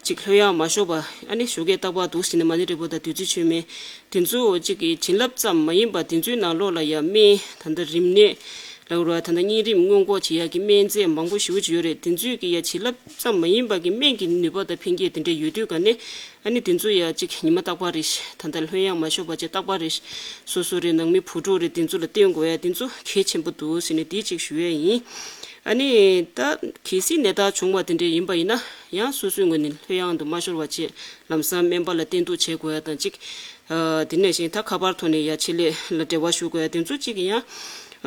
ཅིག་ལྷོད་ཡངས་མ་ཤོར་བ་ཨ་ནི་ཞོགས་ཀས་རྟག་པར་འདུག་ཟེར་ནས་མ་ཎི་བགྲེས་པོ་དང་བདུད་རྩི་མཆོད་མེ་དེ་ཚོ་ཅིག་གི་བྱིན་རླབས་ཙམ་མ་ཡིན་པ་དེ་ཚོའི་ནང་ལོགས་ལ་ཡང་སྨན་ད་ལྟ་རིམས་ནད་ལབ་ར་ད་ལྟ་གཉན་རིམས་སྔོན་འགོག་བྱེད་ཡག་གི་སྨན་རྫས་མང་པོ་ཞེ་པོ་ཅིག་ཡོད་རེད། དེ་ཚོའི་གི་ཡང་བྱིན་རླབས་ཙམ་མ་ཡིན་པ་གི་སྨན་གྱི་ནུས་པ་དང་ཕན་སྐྱེད་དེ་འདྲ་ཡོད་དུས་ག་ནས་ཨ་ནི་དེ་ཚོ་ཡང་ཅིག་ཉི་མ་རྟག་པར་རེ་ད་ལྟ་ལྷོད་ཡངས་མ་ཤོར་བ་ཅིག་རྟག་པར་རེ་སོ་སོ་རེ་ནང་མི་བུ་ཕྲུག་རེ་དེ་ཚོ་ལ་བསྟན་དགོས་ཡ་དེ་ཚོ་གལ་ཆེན་པོ་འདུག་ཟེར་ནས་དེ་ཅིག་ཞུ་ཡ་ཡིན། ཨ་ནི་ད་གལ་སྲིད་ནད་རྟགས་བྱུང་བ་དེ་འདྲ་ཡིན་པ་ཡིན་ན་ཡང་སོ་སོའི་ངོས་ནས་ལྷོད་ཡངས་དུ་མ་ཤོར་བ་བྱས་ལམ་སང་སྨན་པ་ལ་བསྟེན་གཏུག་བྱེད་དགོས་ཡ་དང་གཅིག་ཨ་དེ་ནས་བཞིན་ད་ཁ་པར་ཐོག་ནས་ཡ་ཆེད་ལས་ལ་འབྲེལ་བ་ཞུ་དགོས་ཡ་དེ་ཚོ་གཅིག་ཡང་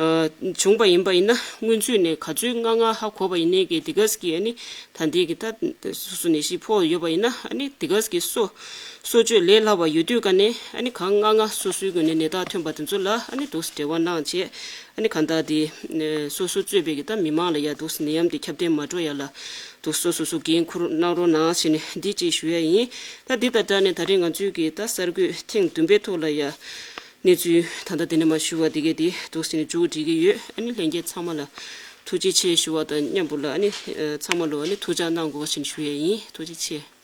ཨ་བྱུང་བ་ཡིན་པ་ཡིན་ན་སྔོན་ཚུད་ནས་ག་ཚོད་སྔ་སྔ་ཧ་གོ་བ་ཡིན་ནའི་གི་དེ་ག་ཟིག་གི་ཨ་ནི་ད་འདི་གི་ད་སོ་སོ་ནད་གཞི་ཕོག་ཡོད་པ་ཡིན་ན་ཨ་ནི་དེ་ག་ཟིག་གི་སོ་གསོ་བཅོས་ལས་སླ་བ་ཡོད་དུས་ག་ནས་ཨ་ནི་གང་སྔ་སྔ་སོ་སོའི་ངོས་ནས་ནད་རྟགས་ཐོན་པ་དེ་ཚོ་ལ་ཨ་ནི་འདུག་སེ་འབྲེལ་བ་གནང་བྱས། ཨ་ནི་གང་ལྟར་དེ་སོ་སོ་གཙོས་པའི་གི་ད་མི་མང་ལ་ཡ་འདུག་སེ་ནད་ཡམས་དེ་ཁྱབ་གདལ་མ་འགྲོ་ཡ་ལ་འདུག་སོ་སོ་སོ་འགན་འཁུར་གནང་རོགས་གནང་ཟེར་ནས་འདི་གཅིག་ཞུ་ཡ་ཡིན། ད་འདི་དང་སྦྲགས་ནས་ད་རེས་ང་ཚོའི་གི་ད་གསར་འགོད་ཐེངས་བདུན་པའི་ཐོག་ལ་ཡ་གནས་ཚུལ་ད་ལྟ་འདི་ནས་མ་ཞུ་བ་འདི་གས་དེ་འདུག་སེ་ནས་མཇུག་སྒྲིལ་གི་ཡོད། ཨ་ནི་ལྷན་རྒྱས་ཚང་མ་ལ་ཐུགས་རྗེ་ཆེ་ཞུ་བ་དང་མཉམ་པོ་ལ་ཨ་ནི་ཚང་མ་ལོ་ཨ་ནི་ཐུགས་ཅག་གནང་དགོས་ཟེར་ནས་ཞུ་ཡ་ཡིན། ཐུགས་རྗེ་ཆེ།